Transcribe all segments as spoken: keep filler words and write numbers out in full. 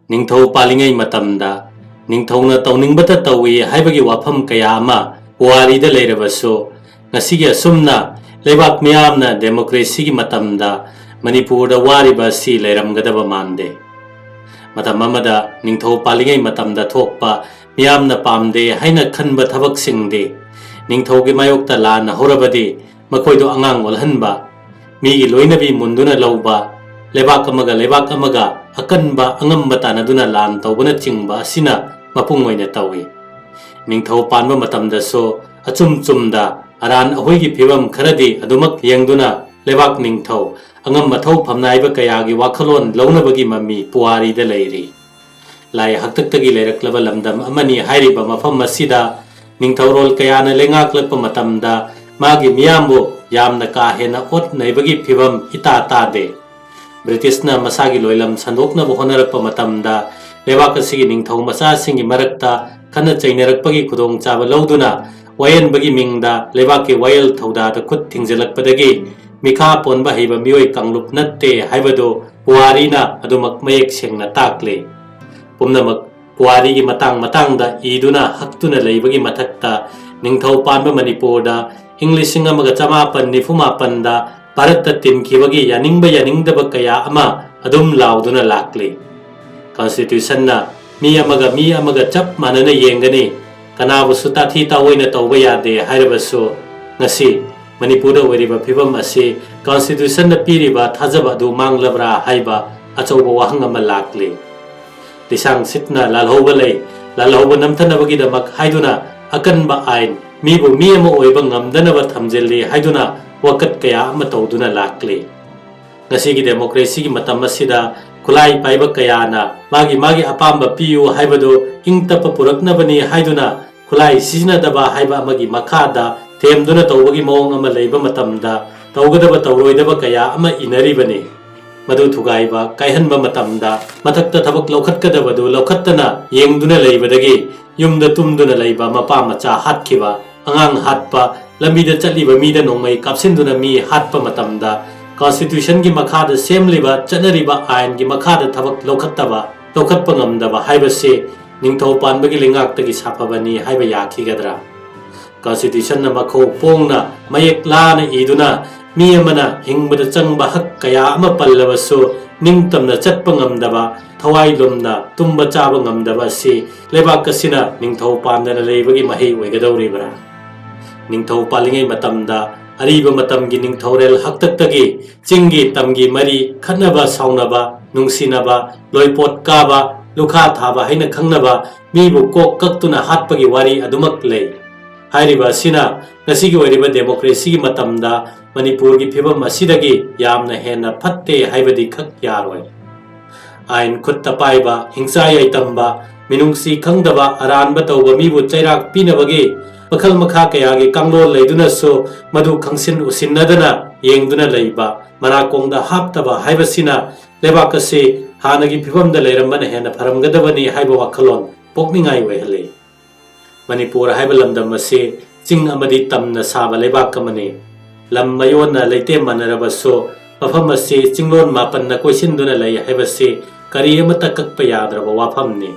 ꯅꯤꯡꯊꯧ ꯄꯥꯜꯂꯤꯉꯩ ꯃꯇꯝꯗ ꯅꯤꯡꯊꯧꯅ ꯇꯧꯅꯤꯡꯕꯇ ꯇꯧꯏ ꯍꯥꯏꯕꯒꯤ ꯋꯥꯐꯝ ꯀꯌꯥ ꯑꯃ ꯄꯨꯋꯥꯔꯤꯗ ꯂꯩꯔꯕꯁꯨ, ꯉꯁꯤꯒꯤ ꯑꯁꯨꯝꯅ ꯂꯩꯕꯥꯛ ꯃꯤꯌꯥꯝꯅ ꯗꯦꯃꯣꯀ꯭ꯔꯦꯁꯤꯒꯤ ꯃꯇꯝꯗ ꯃꯅꯤꯄꯨꯔꯗ ꯋꯥꯔꯤꯕ ꯑꯁꯤ ꯂꯩꯔꯝꯒꯗꯕ ꯃꯥꯟꯗꯦ꯫ ꯃꯇꯝ ꯑꯃꯗ ꯅꯤꯡꯊꯧ ꯄꯥꯜꯂꯤꯉꯩ ꯃꯇꯝꯗ ꯊꯣꯛꯄ ꯃꯤꯌꯥꯝꯅ ꯄꯥꯝꯗꯦ ꯍꯥꯏꯅ ꯈꯟꯕ ꯊꯕꯛꯁꯤꯡꯗꯤ ꯅꯤꯡꯊꯧꯒꯤ ꯃꯥꯌꯣꯛꯇ ꯂꯥꯟꯅ ꯍꯧꯔꯕꯗꯤ ꯃꯈꯣꯏꯗꯨ ꯑꯉꯥꯡ ꯑꯣꯜꯍꯟꯕ, ꯃꯤꯒꯤ ꯂꯣꯏꯅꯕꯤ ꯃꯨꯟꯗꯨꯅ ꯂꯧꯕ, ꯂꯩꯕꯥꯛ ꯑꯃꯒ ꯂꯩꯕꯥꯛ ꯑꯃꯒ ꯑꯀꯟꯕ ꯑꯉꯝꯕ ꯇꯥꯟꯅꯗꯨꯅ ꯂꯥꯟ ꯇꯧꯕꯅꯆꯤꯡꯕ ꯑꯁꯤꯅ ꯃꯄꯨꯡ ꯑꯣꯏꯅ ꯇꯧꯏ꯫ ꯅꯤꯡꯊꯧ ꯄꯥꯟꯕ ꯃꯇꯝꯗꯁꯨ ꯑꯆꯨꯝ ꯆꯨꯝꯗ ꯑꯔꯥꯟ ꯑꯍꯣꯏꯒꯤ ꯐꯤꯕꯝ ꯈꯔꯗꯤ ꯑꯗꯨꯃꯛ ꯌꯦꯡꯗꯨꯅ ꯂꯩꯕꯥꯛ ꯅꯤꯡꯊꯧ ꯑꯉꯝ ꯑꯊꯧ ꯐꯝꯅꯥꯏꯕ ꯀꯌꯥꯒꯤ ꯋꯥꯈꯜꯂꯣꯟ ꯂꯧꯅꯕꯒꯤ ꯃꯃꯤ ꯄꯨꯋꯥꯔꯤꯗ ꯂꯩꯔꯤ꯫ ꯂꯥꯏ ꯍꯥꯛꯇꯛꯇꯒꯤ ꯂꯩꯔꯛꯂꯕ ꯂꯝꯗꯝ ꯑꯃꯅꯤ ꯍꯥꯏꯔꯤꯕ ꯃꯐꯝ ꯑꯁꯤꯗ ꯅꯤꯡꯊꯧꯔꯣꯜ ꯀꯌꯥꯅ ꯂꯩꯉꯥꯛꯂꯛꯄ ꯃꯇꯝꯗ ꯃꯥꯒꯤ ꯃꯤꯌꯥꯝꯕꯨ ꯌꯥꯝꯅ ꯀꯥ ꯍꯦꯟꯅ ꯑꯣꯠ ꯅꯩꯕꯒꯤ ꯐꯤꯕꯝ ꯏꯇꯥ ꯇꯥꯗꯦ꯫ ꯕ꯭ꯔꯤꯇꯤꯁꯅ ꯃꯁꯥꯒꯤ ꯂꯣꯏꯂꯝ ꯁꯟꯗꯣꯛꯅꯕ ꯍꯣꯠꯅꯔꯛꯄ ꯃꯇꯝꯗ ꯂꯩꯕꯥꯛ ꯑꯁꯤꯒꯤ ꯅꯤꯡꯊꯧ ꯃꯆꯥꯁꯤꯡꯒꯤ ꯃꯔꯛꯇ ꯈꯠꯅ ꯆꯩꯅꯔꯛꯄꯒꯤ ꯈꯨꯗꯣꯡꯆꯥꯕ ꯂꯧꯗꯨꯅ ꯋꯥꯌꯦꯟꯕꯒꯤ ꯃꯤꯡꯗ ꯂꯩꯕꯥꯛꯀꯤ ꯋꯥꯌꯦꯜ ꯊꯧꯗꯥꯗ ꯈꯨꯠ ꯊꯤꯡꯖꯤꯜꯂꯛꯄꯗꯒꯤ ꯃꯤꯈꯥ ꯄꯣꯟꯕ ꯍꯩꯕ ꯃꯤꯑꯣꯏ ꯀꯥꯡꯂꯨꯞ ꯅꯠꯇꯦ ꯍꯥꯏꯕꯗꯨ ꯄꯨꯋꯥꯔꯤꯅ ꯑꯗꯨꯃꯛ ꯃꯌꯦꯛ ꯁꯦꯡꯅ ꯇꯥꯛꯂꯤ꯫ ꯄꯨꯝꯅꯃꯛ ꯄꯨꯋꯥꯔꯤꯒꯤ ꯃꯇꯥꯡ ꯃꯇꯥꯡꯗ ꯏꯗꯨꯅ ꯍꯛꯇꯨꯅ ꯂꯩꯕꯒꯤ ꯃꯊꯛꯇ ꯅꯤꯡꯊꯧ ꯄꯥꯟꯕ ꯃꯅꯤꯄꯨꯔꯗ ꯏꯪ ꯂꯤꯁꯤꯡ ꯑꯃꯒ ꯆꯃꯥꯄꯟ ꯅꯤꯐꯨ ꯃꯥꯄꯟꯗ ꯚꯥꯔꯠꯇ ꯇꯤꯟꯈꯤꯕꯒꯤ ꯌꯥꯅꯤꯡꯕ ꯌꯥꯅꯤꯡꯗꯕ ꯀꯌꯥ ꯑꯃ ꯑꯗꯨꯝ ꯂꯥꯎꯗꯨꯅ ꯂꯥꯛꯂꯤ꯫ ꯀꯟꯁꯇꯤꯇ꯭ꯌꯨꯁꯟꯅ ꯃꯤ ꯑꯃꯒ ꯃꯤ ꯑꯃꯒ ꯆꯞ ꯃꯥꯟꯅꯅ ꯌꯦꯡꯒꯅꯤ, ꯀꯅꯥꯕꯨꯁꯨ ꯇꯥꯊꯤ ꯇꯥꯑꯣꯏꯅ ꯇꯧꯕ ꯌꯥꯗꯦ ꯍꯥꯏꯔꯕꯁꯨ, ꯉꯁꯤ ꯃꯅꯤꯄꯨꯔꯗ ꯑꯣꯏꯔꯤꯕ ꯐꯤꯕꯝ ꯑꯁꯤ ꯀꯟꯁꯇꯤꯇ꯭ꯌꯨꯁꯟꯅ ꯄꯤꯔꯤꯕ ꯊꯥꯖꯕ ꯑꯗꯨ ꯃꯥꯡꯂꯕ꯭ꯔꯥ ꯍꯥꯏꯕ ꯑꯆꯧꯕ ꯋꯥꯍꯪ ꯑꯃ ꯂꯥꯛꯂꯤ꯫ ꯂꯤꯁꯥꯡ ꯁꯤꯠꯅ ꯂꯥꯜꯍꯧꯕ ꯂꯩ, ꯂꯥꯜꯍꯧꯕ ꯅꯝꯊꯅꯕꯒꯤꯗꯃꯛ ꯍꯥꯏꯗꯨꯅ ꯑꯀꯟꯕ ꯑꯥꯏꯟ, ꯃꯤꯕꯨ ꯃꯤ ꯑꯃ ꯑꯣꯏꯕ ꯉꯝꯗꯅꯕ ꯊꯝꯖꯤꯜꯂꯤ ꯍꯥꯏꯗꯨꯅ ꯋꯥꯀꯠ ꯀꯌꯥ ꯑꯃ ꯇꯧꯗꯨꯅ ꯂꯥꯛꯂꯤ꯫ ꯉꯁꯤꯒꯤ ꯗꯦꯃꯣꯀ꯭ꯔꯦꯁꯤꯒꯤ ꯃꯇꯝ ꯑꯁꯤꯗ ꯈꯨꯠꯂꯥꯏ ꯄꯥꯏꯕ ꯀꯌꯥꯅ ꯃꯥꯒꯤ ꯃꯥꯒꯤ ꯑꯄꯥꯝꯕ ꯄꯤꯌꯨ ꯍꯥꯏꯕꯗꯨ ꯏꯪ ꯇꯞꯄ ꯄꯨꯔꯛꯅꯕꯅꯤ ꯍꯥꯏꯗꯨꯅ ꯈꯨꯠꯂꯥꯏ ꯁꯤꯖꯤꯟꯅꯗꯕ ꯍꯥꯏꯕ ꯑꯃꯒꯤ ꯃꯈꯥꯗ ꯊꯦꯝꯗꯨꯅ ꯇꯧꯕꯒꯤ ꯃꯑꯣꯡ ꯑꯃ ꯂꯩꯕ ꯃꯇꯝꯗ ꯇꯧꯒꯗꯕ ꯇꯧꯔꯣꯏꯗꯕ ꯀꯌꯥ ꯑꯃ ꯏꯅꯔꯤꯕꯅꯤ꯫ ꯃꯗꯨ ꯊꯨꯒꯥꯏꯕ, ꯀꯥꯏꯍꯟꯕ ꯃꯇꯝꯗ ꯃꯊꯛꯇ ꯊꯕꯛ ꯂꯧꯈꯠꯀꯗꯕꯗꯨ ꯂꯧꯈꯠꯇꯅ ꯌꯦꯡꯗꯨꯅ ꯂꯩꯕꯗꯒꯤ ꯌꯨꯝꯗ ꯇꯨꯝꯗꯨꯅ ꯂꯩꯕ ꯃꯄꯥ ꯃꯆꯥ ꯍꯥꯠꯈꯤꯕ, ꯑꯉꯥꯡ ꯍꯥꯠꯄ, ꯂꯝꯕꯤꯗ ꯆꯠꯂꯤꯕ ꯃꯤꯗ ꯅꯣꯡꯃꯩ ꯀꯥꯞꯁꯤꯟꯗꯨꯅ ꯃꯤ ꯍꯥꯠꯄ ꯃꯇꯝꯗ ꯀꯟꯁꯇꯤꯇ꯭ꯌꯨꯁꯟꯒꯤ ꯃꯈꯥꯗ ꯁꯦꯝꯂꯤꯕ ꯆꯠꯅꯔꯤꯕ ꯑꯥꯏꯟꯒꯤ ꯃꯈꯥꯗ ꯊꯕꯛ ꯂꯧꯈꯠꯇꯕ, ꯂꯧꯈꯠꯄ ꯉꯝꯗꯕ ꯍꯥꯏꯕꯁꯤ ꯅꯤꯡꯊꯧ ꯄꯥꯟꯕꯒꯤ ꯂꯩꯉꯥꯛꯇꯒꯤ ꯁꯥꯐꯕꯅꯤ ꯍꯥꯏꯕ ꯌꯥꯈꯤꯒꯗ꯭ꯔꯥ? Constitution ꯅ ꯃꯈꯧ ꯄꯣꯡꯅ ꯃꯌꯦꯛ ꯂꯥꯅ ꯏꯗꯨꯅ ꯃꯤ ꯑꯃꯅ ꯍꯤꯡꯕꯗ ꯆꯪꯕ ꯍꯛ ꯀꯌꯥ ꯑꯃ ꯄꯜꯂꯕꯁꯨ ꯅꯤꯡꯇꯝꯅ ꯆꯠꯄ ꯉꯝꯗꯕ, ꯊꯋꯥꯏ ꯂꯨꯝꯅ ꯇꯨꯝꯕ ꯆꯥꯕ ꯉꯝꯗꯕ ꯑꯁꯤ ꯂꯩꯕꯥꯛ ꯑꯁꯤꯅ ꯅꯤꯡꯊꯧ ꯄꯥꯟꯗꯅ ꯂꯩꯕꯒꯤ ꯃꯍꯩ ꯑꯣꯏꯒꯗꯧꯔꯤꯕ꯭ꯔꯥ? ꯅꯤꯡꯊꯧ ꯄꯥꯜꯂꯤꯉꯩ ꯃꯇꯝꯗ ꯑꯔꯤꯕ ꯃꯇꯝꯒꯤ ꯅꯤꯡꯊꯧꯔꯦꯜ ꯍꯥꯛꯇꯛꯇꯒꯤ ꯆꯤꯡꯒꯤ ꯇꯝꯒꯤ ꯃꯔꯤ ꯈꯠꯅꯕ ꯁꯥꯎꯅꯕ, ꯅꯨꯡꯁꯤꯅꯕ, ꯂꯣꯏꯄꯣꯠ ꯀꯥꯕ, ꯂꯨꯈꯥ ꯊꯥꯕ ꯍꯥꯏꯅ ꯈꯪꯅꯕ ꯃꯤꯕꯨ ꯀꯣꯛ ꯀꯛꯇꯨꯅ ꯍꯥꯠꯄꯒꯤ ꯋꯥꯔꯤ ꯑꯗꯨꯃꯛ ꯂꯩ꯫ ꯍꯥꯏꯔꯤꯕ ꯑꯁꯤꯅ ꯉꯁꯤꯒꯤ ꯑꯣꯏꯔꯤꯕ democracy ꯒꯤ ꯃꯇꯝꯗ ꯃꯅꯤꯄꯨꯔꯒꯤ ꯐꯤꯕꯝ ꯑꯁꯤꯗꯒꯤ ꯌꯥꯝꯅ ꯍꯦꯟꯅ ꯐꯠꯇꯦ ꯍꯥꯏꯕꯗꯤ ꯈꯛ ꯌꯥꯔꯣꯏ꯫ ꯑꯥꯏꯟ ꯈꯨꯠꯇ ꯄꯥꯏꯕ, ꯍꯤꯡꯆꯥ ꯌꯥꯏꯇꯝꯕ, ꯃꯤꯅꯨꯡꯁꯤ ꯈꯪꯗꯕ, ꯑꯔꯥꯟꯕ ꯇꯧꯕ ꯃꯤꯕꯨ ꯆꯩꯔꯥꯛ ꯄꯤꯅꯕꯒꯤ ꯃꯈꯜ ꯃꯈꯥ ꯀꯌꯥꯒꯤ ꯀꯥꯡꯂꯣꯟ ꯂꯩꯗꯨꯅꯁꯨ ꯃꯗꯨ ꯈꯪꯁꯤꯟ ꯎꯁꯤꯟꯅꯗꯅ ꯌꯦꯡꯗꯨꯅ ꯂꯩꯕ, ꯃꯅꯥꯀꯣꯡꯗ ꯍꯥꯞꯇꯕ ꯍꯥꯏꯕꯁꯤꯅ ꯂꯩꯕꯥꯛ ꯑꯁꯤ ꯍꯥꯟꯅꯒꯤ ꯐꯤꯕꯝꯗ ꯂꯩꯔꯝꯕꯅ ꯍꯦꯟꯅ ꯐꯔꯝꯒꯗꯕꯅꯤ ꯍꯥꯏꯕ ꯋꯥꯈꯜꯂꯣꯟ ꯄꯣꯛꯅꯤꯡꯉꯥꯏ ꯑꯣꯏꯍꯜꯂꯤ꯫ ꯃꯅꯤꯄꯨꯔ ꯍꯥꯏꯕ ꯂꯝꯗꯝ ꯑꯁꯤ ꯆꯤꯡ ꯑꯃꯗꯤ ꯇꯝꯅ ꯁꯥꯕ ꯂꯩꯕꯥꯛ ꯑꯃꯅꯤ꯫ ꯂꯝ ꯃꯌꯣꯟꯅ ꯂꯩꯇꯦꯝ ꯃꯥꯟꯅꯔꯕꯁꯨ, ꯃꯐꯝ ꯑꯁꯤ ꯆꯤꯡꯂꯣꯟ ꯃꯥꯄꯟꯅ ꯀꯣꯏꯁꯤꯟꯗꯨꯅ ꯂꯩ ꯍꯥꯏꯕꯁꯤ ꯀꯔꯤ ꯑꯃꯠꯇ ꯀꯛꯄ ꯌꯥꯗ꯭ꯔꯕ ꯋꯥꯐꯝꯅꯤ꯫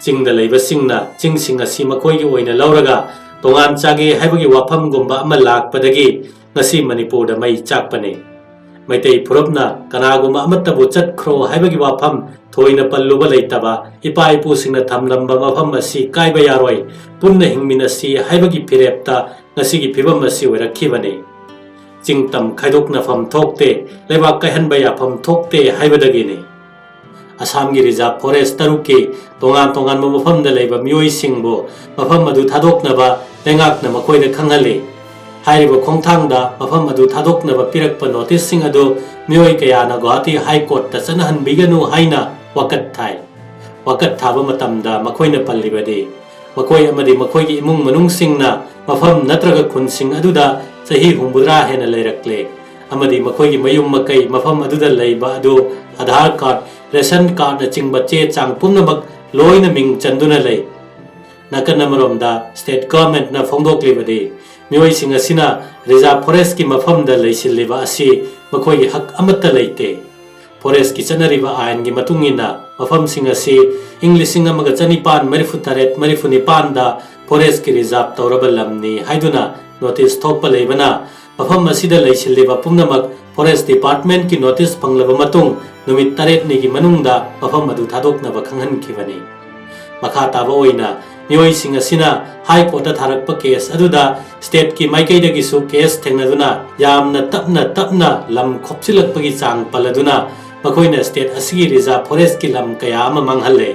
ꯆꯤꯡꯗ ꯂꯩꯕꯁꯤꯡꯅ ꯆꯤꯡꯁꯤꯡ ꯑꯁꯤ ꯃꯈꯣꯏꯒꯤ ꯑꯣꯏꯅ ꯂꯧꯔꯒ ꯇꯣꯉꯥꯟ ꯆꯥꯒꯦ ꯍꯥꯏꯕꯒꯤ ꯋꯥꯐꯝꯒꯨꯝꯕ ꯑꯃ ꯂꯥꯛꯄꯗꯒꯤ ꯉꯁꯤ ꯃꯅꯤꯄꯨꯔꯗ ꯃꯩ ꯆꯥꯛꯄꯅꯤ꯫ ꯃꯩꯇꯩ ꯐꯨꯔꯨꯞꯅ ꯀꯅꯥꯒꯨꯝꯕ ꯑꯃꯠꯇꯕꯨ ꯆꯠꯈ꯭ꯔꯣ ꯍꯥꯏꯕꯒꯤ ꯋꯥꯐꯝ ꯊꯣꯏꯅ ꯄꯜꯂꯨꯕ ꯂꯩꯇꯕ, ꯏꯄꯥ ꯏꯄꯨꯁꯤꯡꯅ ꯊꯝꯂꯝꯕ ꯃꯐꯝ ꯑꯁꯤ ꯀꯥꯏꯕ ꯌꯥꯔꯣꯏ, ꯄꯨꯟꯅ ꯍꯤꯡꯃꯤꯟꯅꯁꯤ ꯍꯥꯏꯕꯒꯤ ꯐꯤꯔꯦꯞꯇ ꯉꯁꯤꯒꯤ ꯐꯤꯕꯝ ꯑꯁꯤ ꯑꯣꯏꯔꯛꯈꯤꯕꯅꯤ꯫ ꯆꯤꯡ ꯇꯝ ꯈꯥꯏꯗꯣꯛꯅꯐꯝ ꯊꯣꯛꯇꯦ, ꯂꯩꯕꯥꯛ ꯀꯥꯏꯍꯟꯕ ꯌꯥꯐꯝ ꯊꯣꯛꯇꯦ ꯍꯥꯏꯕꯗꯒꯤꯅꯤ꯫ ꯑꯁꯥꯝꯒꯤ reserve forest ꯇꯔꯨꯛꯀꯤ ꯇꯣꯉꯥꯟ ꯇꯣꯉꯥꯟꯕ ꯃꯐꯝꯗ ꯂꯩꯕ ꯃꯤꯑꯣꯏꯁꯤꯡꯕꯨ ꯃꯐꯝ ꯑꯗꯨ ꯊꯥꯗꯣꯛꯅꯕ ꯂꯩꯉꯥꯛꯅ ꯃꯈꯣꯏꯗ ꯈꯪꯍꯜꯂꯤ꯫ ꯍꯥꯏꯔꯤꯕ ꯈꯣꯡꯊꯥꯡꯗ ꯃꯐꯝ ꯑꯗꯨ ꯊꯥꯗꯣꯛꯅꯕ ꯄꯤꯔꯛꯄ notice ꯁꯤꯡ ꯑꯗꯨ ꯃꯤꯑꯣꯏ ꯀꯌꯥꯅ ꯒꯨꯋꯥꯍꯥꯇꯤ High Court ꯇ ꯆꯠꯅꯍꯟꯕꯤꯒꯅꯨ ꯍꯥꯏꯅ ꯋꯥꯀꯠ ꯊꯥꯏ꯫ ꯋꯥꯀꯠ ꯊꯥꯕ ꯃꯇꯝꯗ ꯃꯈꯣꯏꯅ ꯄꯜꯂꯤꯕꯗꯤ, ꯃꯈꯣꯏ ꯑꯃꯗꯤ ꯃꯈꯣꯏꯒꯤ ꯏꯃꯨꯡ ꯃꯅꯨꯡꯁꯤꯡꯅ ꯃꯐꯝ ꯅꯠꯇ꯭ꯔꯒ ꯈꯨꯟꯁꯤꯡ ꯑꯗꯨꯗ ꯆꯍꯤ ꯍꯨꯝꯐꯨꯇꯔꯥ ꯍꯦꯟꯅ ꯂꯩꯔꯛꯂꯦ ꯑꯃꯗꯤ ꯃꯈꯣꯏꯒꯤ ꯃꯌꯨꯝ ꯃꯀꯩ ꯃꯐꯝ ꯑꯗꯨꯗ ꯂꯩꯕ ꯑꯗꯨ Aadhaar card, ration card ꯅꯆꯤꯡꯕ ꯆꯦ ꯆꯥꯡ ꯄꯨꯝꯅꯃꯛ ꯂꯣꯏꯅ ꯃꯤꯡ ꯆꯟꯗꯨꯅ ꯂꯩ꯫ ꯅꯥꯀꯟ ꯑꯃꯔꯣꯝꯗ, state government ꯅ ꯐꯣꯡꯗꯣꯛꯂꯤꯕꯗꯤ, ꯃꯤꯑꯣꯏꯁꯤꯡ ꯑꯁꯤꯅ reserve forest ꯀꯤ ꯃꯐꯝꯗ ꯂꯩꯁꯤꯜꯂꯤꯕ ꯑꯁꯤ ꯃꯈꯣꯏꯒꯤ ꯍꯛ ꯑꯃꯠꯇ ꯂꯩꯇꯦ꯫ Forest ꯀꯤ ꯆꯠꯅꯔꯤꯕ ꯑꯥꯏꯟꯒꯤ ꯃꯇꯨꯡ ꯏꯟꯅ, ꯃꯐꯝꯁꯤꯡ ꯑꯁꯤ ꯏꯪ ꯂꯤꯁꯤꯡ ꯑꯃꯒ ꯆꯅꯤꯄꯥꯟ ꯃꯔꯤꯐꯨ ꯇꯔꯦꯠ ꯃꯔꯤꯐꯨ ꯅꯤꯄꯥꯟꯗ ꯐꯣꯔꯦꯁꯀꯤ ꯔꯤꯖꯥꯔꯚ ꯇꯧꯔꯕ ꯂꯝꯅꯤ ꯍꯥꯏꯗꯨꯅ ꯅꯣꯇꯤꯁ ꯊꯣꯛꯄ ꯂꯩꯕꯅ, ꯃꯐꯝ ꯑꯁꯤꯗ ꯂꯩꯁꯤꯜꯂꯤꯕ ꯄꯨꯝꯅꯃꯛ ꯐꯣꯔꯦꯁ ꯗꯤꯄꯥꯔꯠꯃꯦꯟꯠꯀꯤ ꯅꯣꯇꯤꯁ ꯐꯪꯂꯕ ꯃꯇꯨꯡ ꯅꯨꯃꯤꯠ ꯇꯔꯦꯠꯅꯤꯒꯤ ꯃꯅꯨꯡꯗ ꯃꯐꯝ ꯑꯗꯨ ꯊꯥꯗꯣꯛꯅꯕ ꯈꯪꯍꯟꯈꯤꯕꯅꯤ꯫ ꯃꯈꯥ ꯇꯥꯕ ꯑꯣꯏꯅ ꯃꯤꯑꯣꯏꯁꯤꯡ ꯑꯁꯤꯅ ꯍꯥꯏ ꯀꯣꯔꯠꯇ ꯊꯥꯔꯛꯄ ꯀꯦꯁ ꯑꯗꯨꯗ ꯁ꯭ꯇꯦꯠꯀꯤ ꯃꯥꯏꯀꯩꯗꯒꯤꯁꯨ ꯀꯦꯁ ꯊꯦꯡꯅꯗꯨꯅ ꯌꯥꯝꯅ ꯇꯞꯅ ꯇꯞꯅ ꯂꯝ ꯈꯣꯞꯆꯤꯜꯂꯛꯄꯒꯤ ꯆꯥꯡ ꯄꯜꯂꯗꯨꯅ ꯃꯈꯣꯏꯅ ꯁ꯭ꯇꯦꯠ ꯑꯁꯤꯒꯤ ꯔꯤꯖꯥꯔꯚ ꯐꯣꯔꯦꯁ꯭ꯠꯀꯤ ꯂꯝ ꯀꯌꯥ ꯑꯃ ꯃꯥꯡꯍꯜꯂꯦ꯫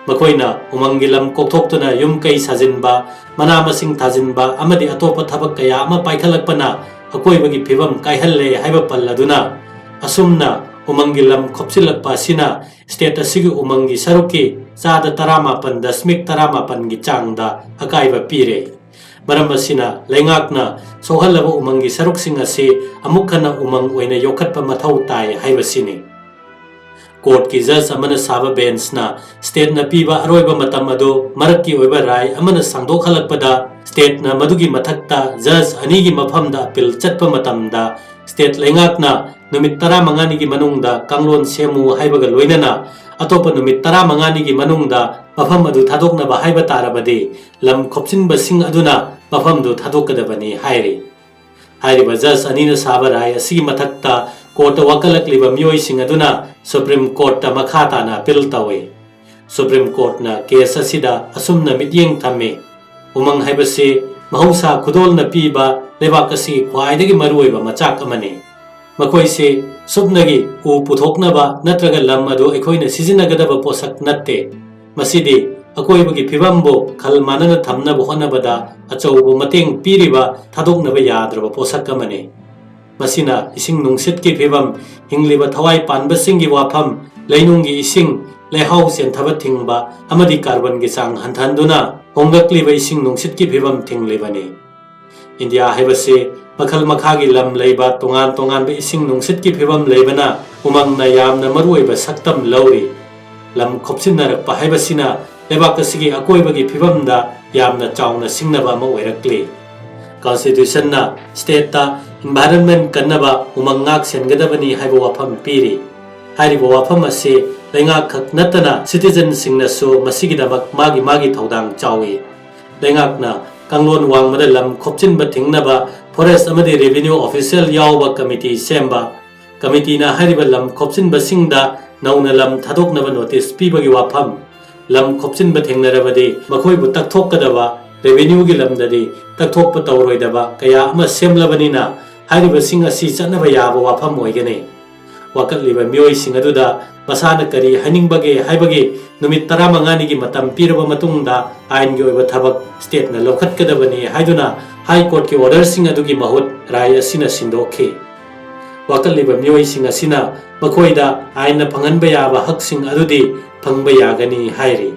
ꯃꯈꯣꯏꯅ ꯎꯃꯪꯒꯤ ꯂꯝ ꯀꯣꯛꯊꯣꯛꯇꯨꯅ ꯌꯨꯝ ꯀꯩ ꯁꯥꯖꯤꯟꯕ, ꯃꯅꯥ ꯃꯁꯤꯡ ꯊꯥꯖꯤꯟꯕ ꯑꯃꯗꯤ ꯑꯇꯣꯞꯄ ꯊꯕꯛ ꯀꯌꯥ ꯑꯃ ꯄꯥꯏꯈꯠꯂꯛꯄꯅ ꯑꯀꯣꯏꯕꯒꯤ ꯐꯤꯕꯝ ꯀꯥꯏꯍꯜꯂꯦ ꯍꯥꯏꯕ ꯄꯜꯂꯗꯨꯅ, ꯑꯁꯨꯝꯅ ꯎꯃꯪꯒꯤ ꯂꯝ ꯈꯣꯞꯆꯤꯜꯂꯛꯄ ꯑꯁꯤꯅ ꯁ꯭ꯇꯦꯠ ꯑꯁꯤꯒꯤ ꯎꯃꯪꯒꯤ ꯁꯔꯨꯛꯀꯤ ꯆꯥꯗ ꯇꯔꯥꯃꯥꯄꯟ ꯗꯁꯃꯤꯛ ꯇꯔꯥꯃꯥꯄꯟꯒꯤ ꯆꯥꯡꯗ ꯑꯀꯥꯏꯕ ꯄꯤꯔꯦ꯫ ꯃꯔꯝ ꯑꯁꯤꯅ ꯂꯩꯉꯥꯛꯅ ꯁꯣꯛꯍꯜꯂꯕ ꯎꯃꯪꯒꯤ ꯁꯔꯨꯛꯁꯤꯡ ꯑꯁꯤ ꯑꯃꯨꯛ ꯍꯟꯅ ꯎꯃꯪ ꯑꯣꯏꯅ ꯌꯣꯛꯈꯠꯄ ꯃꯊꯧ ꯇꯥꯏ ꯍꯥꯏꯕꯁꯤꯅꯤ꯫ ꯀꯣꯔꯠꯀꯤ ꯖꯖ ꯑꯃꯅ ꯁꯥꯕ ꯕꯦꯟꯆꯅ ꯁ꯭ꯇꯦꯠꯅ ꯄꯤꯕ ꯑꯔꯣꯏꯕ ꯃꯇꯝ ꯑꯗꯨ ꯃꯔꯛꯀꯤ ꯑꯣꯏꯕ ꯔꯥꯏ ꯑꯃꯅ ꯁꯥꯡꯗꯣꯛꯍꯜꯂꯛꯄꯗ, ꯁ꯭ꯇꯦꯠꯅ ꯃꯗꯨꯒꯤ ꯃꯊꯛꯇ ꯖꯖ ꯑꯅꯤꯒꯤ ꯃꯐꯝꯗ ꯑꯄꯤꯜ ꯆꯠꯄ ꯃꯇꯝꯗ, ꯁ꯭ꯇꯦꯠ ꯂꯩꯉꯥꯛꯅ ꯅꯨꯃꯤꯠ ꯇꯔꯥꯃꯉꯥꯅꯤꯒꯤ ꯃꯅꯨꯡꯗ ꯀꯥꯡꯂꯣꯟ ꯁꯦꯝꯃꯨ ꯍꯥꯏꯕꯒ ꯂꯣꯏꯅꯅ ꯑꯇꯣꯞꯄ ꯅꯨꯃꯤꯠ ꯇꯔꯥꯃꯉꯥꯅꯤꯒꯤ ꯃꯅꯨꯡꯗ ꯃꯐꯝ ꯑꯗꯨ ꯊꯥꯗꯣꯛꯅꯕ ꯍꯥꯏꯕ ꯇꯥꯔꯕꯗꯤ, ꯂꯝ ꯈꯣꯞꯆꯤꯟꯕꯁꯤꯡ ꯑꯗꯨꯅ ꯃꯐꯝꯗꯨ ꯊꯥꯗꯣꯛꯀꯗꯕꯅꯤ ꯍꯥꯏꯔꯤ꯫ ꯍꯥꯏꯔꯤꯕ ꯖꯖ ꯑꯅꯤꯅ ꯁꯥꯕ ꯔꯥꯏ ꯑꯁꯤꯒꯤ ꯃꯊꯛꯇ ꯀꯣꯔꯠꯇ ꯋꯥꯀꯠꯂꯛꯂꯤꯕ ꯃꯤꯑꯣꯏꯁꯤꯡ ꯑꯗꯨꯅ ꯁꯨꯄ꯭ꯔꯤꯝ ꯀꯣꯔꯠꯇ ꯃꯈꯥ ꯇꯥꯅ ꯑꯄꯤꯜ ꯇꯧꯏ꯫ ꯁꯨꯄ꯭ꯔꯤꯝ ꯀꯣꯔꯠꯅ ꯀꯦꯁ ꯑꯁꯤꯗ ꯑꯁꯨꯝꯅ ꯃꯤꯠꯌꯦꯡ ꯊꯝꯃꯤ, ꯎꯃꯪ ꯍꯥꯏꯕꯁꯤ ꯃꯍꯧꯁꯥ ꯈꯨꯗꯣꯜꯅ ꯄꯤꯕ ꯂꯩꯕꯥꯛ ꯑꯁꯤꯒꯤ ꯈ꯭ꯋꯥꯏꯗꯒꯤ ꯃꯔꯨꯑꯣꯏꯕ ꯃꯆꯥꯛ ꯑꯃꯅꯤ꯫ ꯃꯈꯣꯏꯁꯤ ꯁꯨꯞꯅꯒꯤ ꯎ ꯄꯨꯊꯣꯛꯅꯕ ꯅꯠꯇ꯭ꯔꯒ ꯂꯝ ꯑꯗꯨ ꯑꯩꯈꯣꯏꯅ ꯁꯤꯖꯤꯟꯅꯒꯗꯕ ꯄꯣꯠꯁꯛ ꯅꯠꯇꯦ꯫ ꯃꯁꯤꯗꯤ ꯑꯀꯣꯏꯕꯒꯤ ꯐꯤꯕꯝꯕꯨ ꯈꯜ ꯃꯥꯟꯅꯅ ꯊꯝꯅꯕ ꯍꯣꯠꯅꯕꯗ ꯑꯆꯧꯕ ꯃꯇꯦꯡ ꯄꯤꯔꯤꯕ ꯊꯥꯗꯣꯛꯅꯕ ꯌꯥꯗ꯭ꯔꯕ ꯄꯣꯠꯁꯛ ꯑꯃꯅꯤ꯫ ꯃꯁꯤꯅ ꯏꯁꯤꯡ ꯅꯨꯡꯁꯤꯠꯀꯤ ꯐꯤꯕꯝ, ꯍꯤꯡꯂꯤꯕ ꯊꯋꯥꯏ ꯄꯥꯟꯕꯁꯤꯡꯒꯤ ꯋꯥꯐꯝ, ꯂꯩꯅꯨꯡꯒꯤ ꯏꯁꯤꯡ, ꯂꯩꯍꯥꯎ ꯆꯦꯟꯊꯕ ꯊꯤꯡꯕ ꯑꯃꯗꯤ ꯀꯥꯔꯕꯣꯟꯒꯤ ꯆꯥꯡ ꯍꯟꯊꯍꯟꯗꯨꯅ ꯍꯣꯡꯂꯛꯂꯤꯕ ꯏꯁꯤꯡ ꯅꯨꯡꯁꯤꯠꯀꯤ ꯐꯤꯕꯝ ꯊꯤꯡꯂꯤꯕꯅꯤ꯫ ꯏꯟꯗꯤꯌꯥ ꯍꯥꯏꯕꯁꯤ ꯃꯈꯜ ꯃꯈꯥꯒꯤ ꯂꯝ ꯂꯩꯕ ꯇꯣꯉꯥꯟ ꯇꯣꯉꯥꯟꯕ ꯏꯁꯤꯡ ꯅꯨꯡꯁꯤꯠꯀꯤ ꯐꯤꯕꯝ ꯂꯩꯕꯅ ꯎꯃꯪꯅ ꯌꯥꯝꯅ ꯃꯔꯨꯑꯣꯏꯕ ꯁꯛꯇꯝ ꯂꯧꯔꯤ꯫ ꯂꯝ ꯈꯣꯞꯆꯤꯟꯅꯔꯛꯄ ꯍꯥꯏꯕꯁꯤꯅ ꯂꯩꯕꯥꯛ ꯑꯁꯤꯒꯤ ꯑꯀꯣꯏꯕꯒꯤ ꯐꯤꯕꯝꯗ ꯌꯥꯝꯅ ꯆꯥꯎꯅ ꯁꯤꯡꯅꯕ ꯑꯃ ꯑꯣꯏꯔꯛꯂꯤ꯫ ꯀꯟꯁꯇꯤꯇ꯭ꯌꯨꯁꯟꯅ ꯁ꯭ꯇꯦꯠꯇ ꯏꯟꯚꯥꯏꯔꯟꯃꯦꯟꯠ ꯀꯟꯅꯕ ꯎꯃꯪ ꯉꯥꯛ ꯁꯦꯟꯒꯗꯕꯅꯤ ꯍꯥꯏꯕ ꯋꯥꯐꯝ ꯄꯤꯔꯤ꯫ ꯍꯥꯏꯔꯤꯕ ꯋꯥꯐꯝ ꯑꯁꯤ ꯂꯩꯉꯥꯛ ꯈꯛ ꯅꯠꯇꯅ citizenꯁꯤꯡꯅꯁꯨ ꯃꯁꯤꯒꯤꯗꯃꯛ ꯃꯥꯒꯤ ꯃꯥꯒꯤ ꯊꯧꯗꯥꯡ ꯆꯥꯎꯏ꯫ ꯂꯩꯉꯥꯛꯅ ꯀꯥꯡꯂꯣꯟ ꯋꯥꯡꯃꯗ ꯂꯝ ꯈꯣꯞꯆꯤꯟꯕ ꯊꯤꯡꯅꯕ forest ꯑꯃꯗꯤ revenue official ꯌꯥꯎꯕ committee ꯁꯦꯝꯕ꯫ Committeeꯅ ꯍꯥꯏꯔꯤꯕ ꯂꯝ ꯈꯣꯞꯆꯤꯟꯕꯁꯤꯡꯗ ꯅꯧꯅ ꯂꯝ ꯊꯥꯗꯣꯛꯅꯕ notice ꯄꯤꯕꯒꯤ ꯋꯥꯐꯝ꯫ ꯂꯝ ꯈꯣꯞꯆꯤꯟꯕ ꯊꯦꯡꯅꯔꯕꯗꯤ ꯃꯈꯣꯏꯕꯨ ꯇꯛꯊꯣꯛꯀꯗꯕ, revenueꯒꯤ ꯂꯝꯗꯗꯤ ꯇꯛꯊꯣꯛꯄ ꯇꯧꯔꯣꯏꯗꯕ ꯀꯌꯥ ꯑꯃ ꯁꯦꯝꯂꯕꯅꯤꯅ ꯍꯥꯏꯔꯤꯕꯁꯤꯡ ꯑꯁꯤ ꯆꯠꯅꯕ ꯌꯥꯕ ꯋꯥꯐꯝ ꯑꯣꯏꯒꯅꯤ꯫ ꯋꯥꯀꯠꯂꯤꯕ ꯃꯤꯑꯣꯏꯁꯤꯡ ꯑꯗꯨꯗ ꯃꯁꯥꯅ ꯀꯔꯤ ꯍꯥꯏꯅꯤꯡꯕꯒꯦ ꯍꯥꯏꯕꯒꯤ ꯅꯨꯃꯤꯠ ꯇꯔꯥꯃꯉꯥꯅꯤꯒꯤ ꯃꯇꯝ ꯄꯤꯔꯕ ꯃꯇꯨꯡꯗ ꯑꯥꯏꯟꯒꯤ ꯑꯣꯏꯕ ꯊꯕꯛ stateꯅ ꯂꯧꯈꯠꯀꯗꯕꯅꯤ ꯍꯥꯏꯗꯨꯅ High Courtꯀꯤ orderꯁꯤꯡ ꯑꯗꯨꯒꯤ ꯃꯍꯨꯠ ꯔꯥꯏ ꯑꯁꯤꯅ ꯁꯤꯟꯗꯣꯛꯈꯤ꯫ ꯋꯥꯀꯠꯂꯤꯕ ꯃꯤꯑꯣꯏꯁꯤꯡ ꯑꯁꯤꯅ ꯃꯈꯣꯏꯗ ꯑꯥꯏꯟꯅ ꯐꯪꯍꯟꯕ ꯌꯥꯕ ꯍꯛꯁꯤꯡ ꯑꯗꯨꯗꯤ ꯐꯪꯕ ꯌꯥꯒꯅꯤ ꯍꯥꯏꯔꯤ꯫